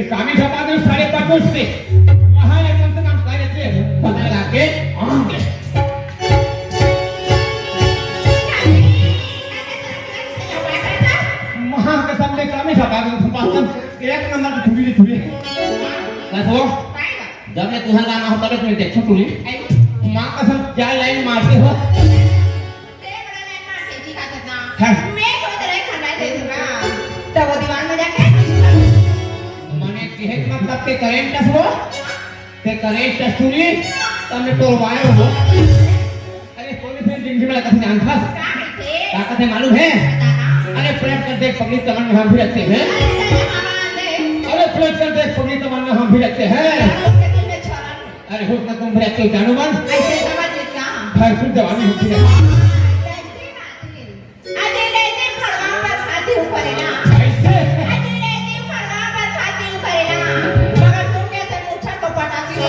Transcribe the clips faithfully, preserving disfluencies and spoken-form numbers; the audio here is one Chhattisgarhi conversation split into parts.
कामी झपा दे साढ़े पाँच बजे से। वहाँ ले कम से कम साढ़े छह पता लगा के आऊंगे। वहाँ के सामने कामी झपा दे, एक नंबर की ठुरी, ठुरी। बस वो, जब मैं तुहर गाना होता है, मैं देखो टुरी। माँ कसम, क्या लाइन मारते हो? ते बड़ा लाइन मार के जी खाते ना। हाँ। मैं तो तेरे खाना दे दूंगा। तब वो दीवार में जाके मने कहे के मतलब ते करेंट हस वो? ते करेंट हस टुरी? तब मैं तोर वायर हो। अरे पुलिस में जिंदगी में कभी जान था? का कहते? का कहते मालूम है? बता ना। अरे पलट कर देख पगली तमन्ना हम भी रखते हैं। अरे दादा मामा दे। अरे पलट कर देख पगली तमन्ना हम भी रखते हैं। उसके दिल में छोरा नहीं। अरे हुस्न तुम भी रखते हो जानू मन। ऐसे समझ ले क्या? भरपूर जवानी होती है। कैसे बात है? अरे ले दे खड़वा पर खाती हूँ करे ना। कैसे? अरे ले दे खड़वा पर खाती हूँ करे ना। मगर तुम कैसे मुच्छर को पटाती हो?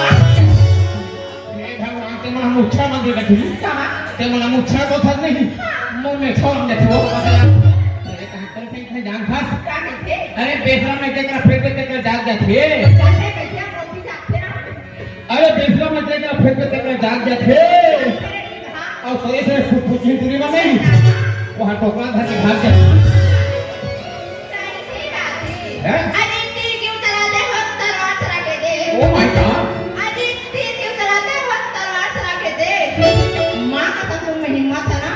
हे भगवान, ते मोला मुच्छर मन दे रखी। कमा? ते मोला मुच्छर को थक नहीं। हाँ। मुंह में छोड़ दे वो। अरे कहाँ पर से इतने जान खास? क्या कहते? अरे बेसरा में देख रहा, फिर देख रहा, जाग जाती है। जाते कैसे? मोती जाते ना। अरे बेसरा में तेरे का फेंक के तेरे जाग जाथे। और सोए से फुट फुट ही दूरी में नहीं। वहाँ टोकरा धर के भाग जाथे। हैं? अरे तीर क्यों चलाते हो तलवार चला के देख। Oh my God। अरे तीर क्यों चलाते हो तलवार चला के देख। माँ का तो तुम में हिम्मत है ना।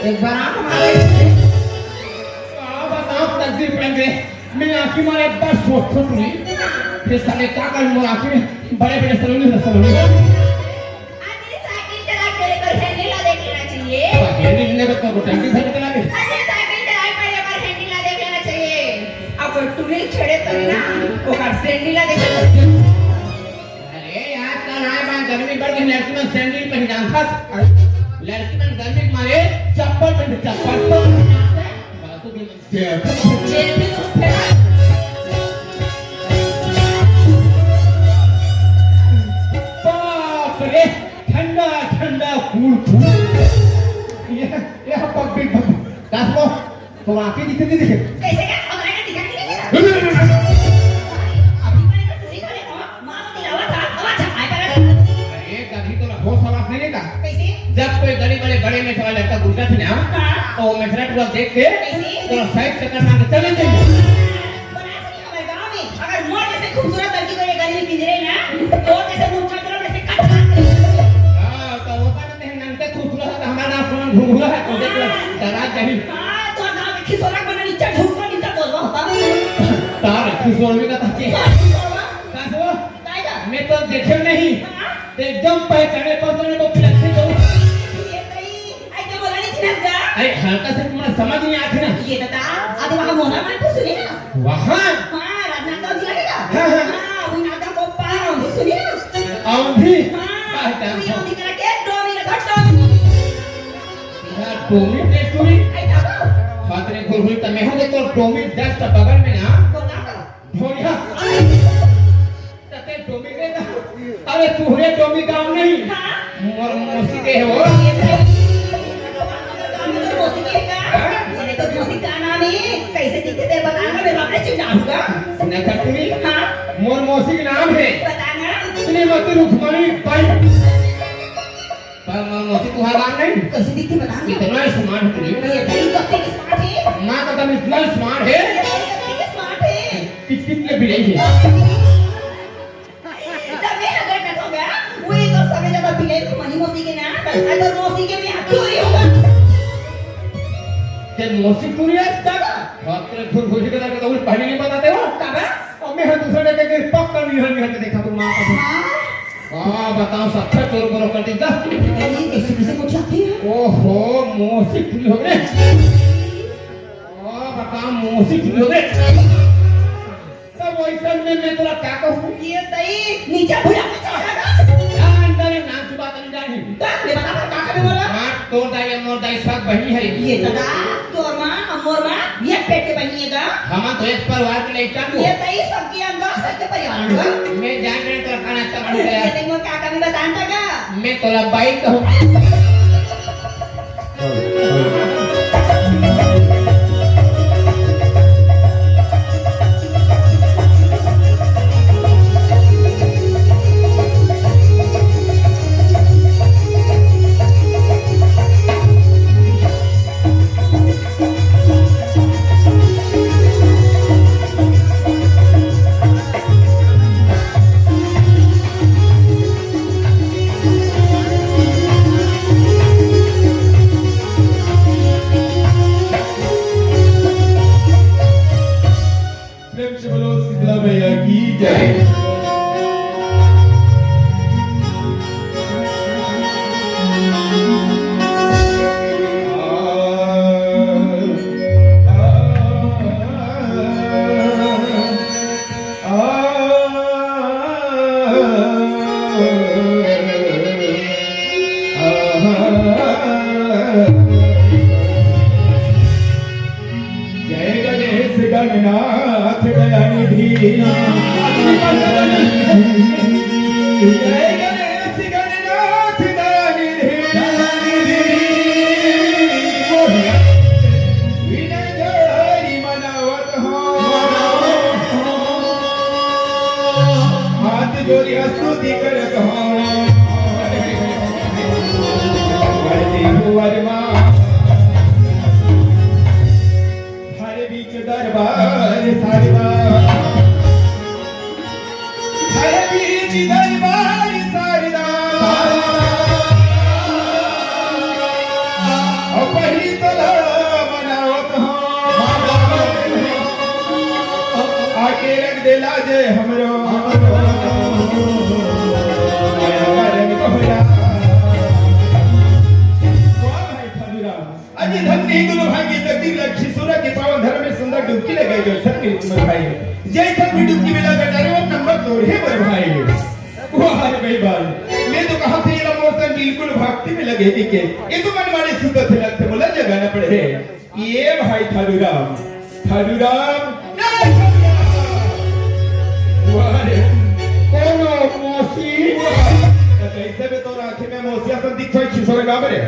एक बार आंख मारे। आप बताओ तकदीर बन गए। मैं आंखी मारे बस सोच सोच रही। फिर साले का कर मोर आंखी में बड़े बड़े सलोनी से सलोनी। अरे साइकिल चला के पर हैंडल ला देख लेना चाहिए। पर हैंडल ने बता को टंकी धर के लागे। अरे साइकिल चला के पर हैंडल ला देख लेना चाहिए। अब टुरी छेड़े तो ना, ओकर सैंडल ला देख लेना चाहिए। अरे यार, कल आए बार गर्मी बढ़ गई, लड़की मन सैंडल पहन जान खास। लड़की मन गर्मी के मारे चप्पल पहन, चप्पल तो फालतू के। बाप रे, ठंडा ठंडा कूल कूल। ये, ये पग भी पग। दस लो, तो आंखें दिखे नहीं दिखे? कैसे क्या? हमारे का दिखा नहीं दिखा? अभी मैंने तो पूरी करे हो, माँ को दिलावा था, अब अच्छा खाए पर। अरे, कभी तो होश हवास नहीं रहता। कैसे? जब कोई गली वाले बड़े में सवाल लड़का गुजरत ना, हाँ। तो वो मिथुना पूरा देख के, कैसे? तो साइड चक्कर मार के चले जाएंगे। बनारस नहीं हमारे गांव में, अगर मोर जैसे खूबसूरत लड़की को ये गली में पिंजरे ना, तो मोर जैसे मुंह चल रहा, वैसे कट मार के। हाँ, तो वो कहते हैं, नंगे खूबसूरत है, तो हमारा नाम कौन घुघुआ है, तो देख लो, डरा जाही। हाँ, तो नाम खिसोरा बना, नीचे ढूंढ कर नीचे बोलवा होता नहीं। तार खिसोर भी का ताके। हाँ, खिसोरा। का सो? काय का? मैं तो देखे नहीं। हाँ? ते एकदम पहचाने, पहचाने को पिलकते तो। ये तई, आई तो बोला नहीं चिनस गा? अरे, हल्का से तुम्हारा समझ नहीं आती ना। ये बता, अरे वहाँ मोहरा मान को सुने ना? वहाँ? हाँ, राजनांदगांव जिला के का? हाँ, हाँ। हाँ, वो नांदगांव को पार औंधी सुने ना? औंधी? हाँ, हाँ, हाँ। वो औंधी करा के डोमी रखा, डोमी। यार, डोमी के सुनी? आई का बा? बात रे, घुल घुल, तमे हो देखो, डोमी दस का बगल में ना। बोला तो। ढोलिया। तते डोमी के ना? अरे तुहरे डोमी गांव नहीं। हाँ? मोर मौसी के हो। ये तो, ये तो मौसी के का? हाँ? ये तो मौसी का नाम है। कैसे दिखते थे बताना, मैं अपने चिल्लाऊंगा। सुना था तुम्हें? हाँ? मोर मौसी के नाम है। बताना। श्रीमती रुक्मणी बाई। पर माँ मौसी तुम्हारा नाम नहीं? कैसे दिखती बता ना। इतना smart है। ये भाई तो तेरी smart है। माँ का तुम इतना smart है। ये भाई तो तेरी smart है। कित कित के बिलाई है। तब मैं अगर न होगा, वही तो समय ज्यादा बिलाई को मनी मौसी के ना, अगर मौसी के मैं हाथ चोरी होगा। ते मौसी पूरी है दादा। बाप रे, झूठ बोली के दादा, तो पहले नहीं बताते हो। कब? अब मैं हर दूसरे के पक्का नहीं हर नहीं देखा तुम माँ का। हाँ? हाँ, बताओ, सब चोर बोरो कर देता। अरे, ऐसे कैसे कुछ आती है? ओहो, मौसी चुरी हो गए। हाँ, बताओ, मौसी चुरी हो गए। तब वैसन में मैं तोला क्या कहूँ? ये तई नीचे भुला के चला जाता। हाँ, अंदर है, नाम की बात नहीं जानी। तो ये बता, पर का करे बोला? हाँ, तोर दाई और मोर दाई साथ बहिनी है। ये दादा, तोर माँ और मोर माँ, ये पेट के बहिनी है का? हम तो एक परिवार के लइका को। ये तई सबके अंदर सबके परिवार को। मैं जान रहे तो खाना अच्छा बन गया। ये देख, मैं का कमी बतान था का? मैं तोला बाई कहूँ। की जय। जय गणेश गणनाथ दयानिधि। जय गणेश गणनाथ दयानिधि। विनय जोड़ी मनावत हौं। हाथ जोड़ी स्तुति करत हौं। वर देहु वर मा। हर बीच दरबार सारदा। हर बीच दरबार सारदा। अउ पहिली तोला मनावत हौं। आके रख दे लाजे हमरो। वाह भाई, धन्यवाद। अजी धन नहीं गुरु भाई की तकदीर रखी, सूरज के पावन धर्म में सुंदर डुबकी लगाई जो सब के उम्र भाई। जैसन भी डुबकी मिला गटारे वो नंबर तोर हे बर भाई। वाह रे भाई बाल। मैं तो कहा थे ये मोर संग बिल्कुल भक्ति में लगे दिखे। ये तो मन मारे सुत थे लगते बोला जगाना पड़े है। ये भाई थालूराम, थालूराम। वाह रे। कोनो मौसी। वाह। तो कैसे भी तो राखे में मौसिया संग दिखो खिसोरे गाम रे।